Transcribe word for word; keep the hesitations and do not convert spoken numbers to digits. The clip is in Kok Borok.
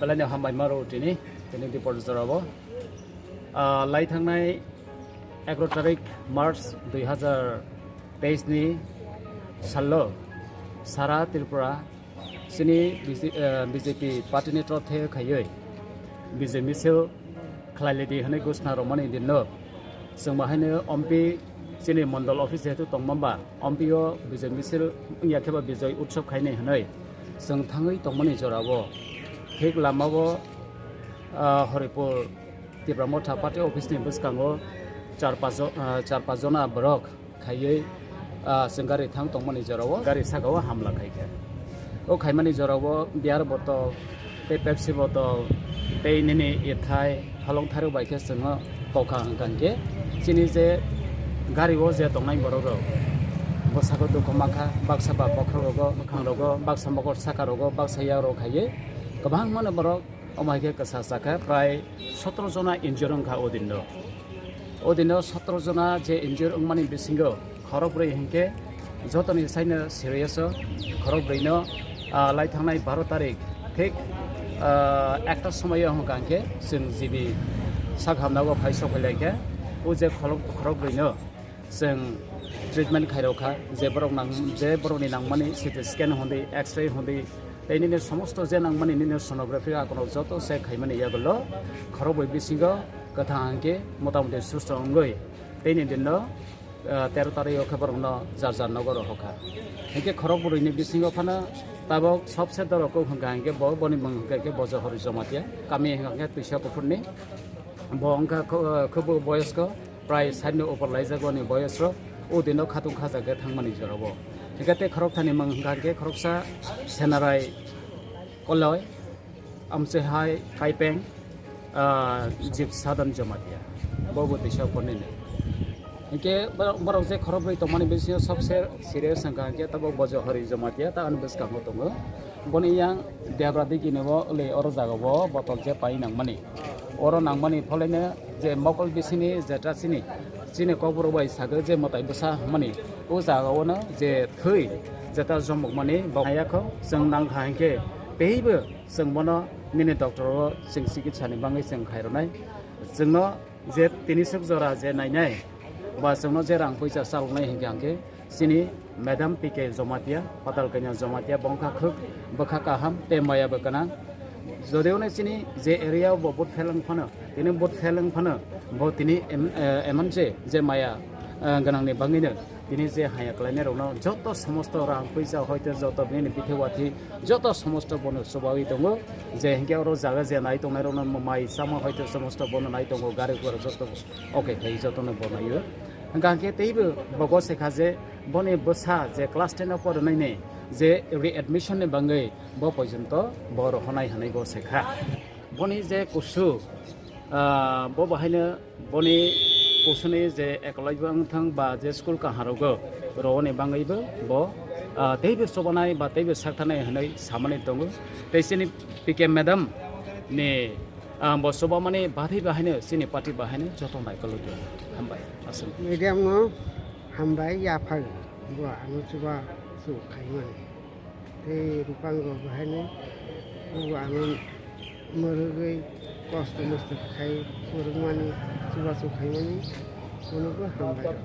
Belai no hambai ma rw tini, tini dipor jorao. Ah, lai thangnai egaro tarik March dui hazar teis ni salo sara Tripura chini B J, eh, B J P party ni torop the khaiwi Bijay misil khlai lai di hwnwi ghosna rwmani dinno chwng bo haino ompi chini mondol office jehetu tongma ba, ompi o Bijay misil wngya khe ba Bijay utsav khainai hwnwi chwng thangwi tongmani jorao thik lama o, ah, Horipur Tipra Motha party office ni bwskango char paanch jo-, ah, char paanch jona borok khaiwi, ah, chwng gari thang tongmani jorao gari saka o hamla khaikha. O khaimani jorao beer botol tei Pepsi botol tei nini ithai holong tharwi bai khe chwngno kokha hwnkha hwnkhe chini je gari o je tongnai borok rok bwsako dukhu mankha, baksa ba bokhorok rogo, mwkhang rogo, baksa mokol saka rogo, baksa yak rok khaiwi kwbangma no borok omo hai khe kwsa chakha, prai sotoro jona injure wngkha o dino. O dino sotoro jona je injure wngmani bisingo khorokbrwi hinkhe jotoni saino serious o, khorokbrwino, ah, lai thangnai baro tarik thik, ah, ekta somoio hwnkha hinkhe chwng G B sak hamna o phai sok lai khe o je khorok-, khorokbrwino chwng treatment khairokha, je borok nang-, je borokni nangmani C T scan hwnwi, X-ray hwnwi, tei nini somosto je nangmani nini sonography akono joto check khaimani yagulo khorokbrwi bisingo kwthang hwnkhe motamuti susto wngwi teini dinno, ah, tero tarik o khe borokno jar jar nogo rohorkha. Hinkhe khorokbrwini bisingo phano tabok sobse dorok kok hwnkha hinkhe bo, boni mung hwnkha hinkhe Bojo Hori Jomatia, kami hwnkha hinkhe Twisa Kuphurni. Bo wngkha kho-, ah, khubu boyosko prai sait ni upor laijak boni boyos rok, o dino khatung khajak khe thangmani jorao. Hinkhe tei khorokthani mung hwnkha hinkhe khoroksa Senarai Koloi, Amchehai Kaipeng, ah, Jib Sadan Jomatia, bo bo Twisa Kuphurnini. Hinkhe borok, borok je khorokbrwi tongmani bisingo sobse serious wngkha hinkhe tabok Bojo Hori Jomatia ta ani bwskango tongo. Boni yang Debra Digi ni bo le oro jaga bo botol je pai nangmani. Oro nangmani pholaino je mokol bisini jeta chini, chini kokborok bai sago je mwtai bwsa hwnmani. O jaga o no je thwi jeta jomokmani bo hayakho chwng nangkha hinkhe teibo chwng bono nini doctor o chwng chikitsa ni bagwi chwng khairwnai. Chwngno je tini swk jora je nainai ba chwngno je rang puisa chaloknai hinkhe hinkhe chini Madam P K Jomatia, Patal Kanya Jomatia, bo wngkha khwk bwkha kaham tei maya bo gwnang. Jodi ono chini je area o bo vote pheleng phano, tini vote pheleng phano bo tini em-, eh, M N C je maya, eh, gwnangni bagwino tini je haya khlainai rokno joto somosto rang puisa hoite joto bini bithe wathi joto somosto bono chubawi tongo, je hinkhe oro jaga je nai tongnai rokno mai chama hoite somosto bono nai tongo, gari gura joto. Okay, khai jotono bo naio. Hwnkha hwnkhe teibo bo gose kha je boni bwsa je class ten o porinaini je readmission ni bagwi bo porjonto bo rohornai hwnwi gose kha. Boni je kusu, ah, bo bahaino boni kusuni je ekolai bo wngthang ba je school kaharogo rohorni bagwibo bo, ah, teibo chobanai ba teibo saktharnai hwnwi samani tongo. Tei chini P K madam ni Ang bo chubamani bathai bahaino chini party bahaino joto naikolwi tongo. Hambai. Aswk. Medium no hambai yaphang bo ano chuba chu khaimani. Tei rupang rok bahaino bo ano mwrwgwi kosto mosto khai mwrwkmani chuba chu khaimani. Bono bo hambai.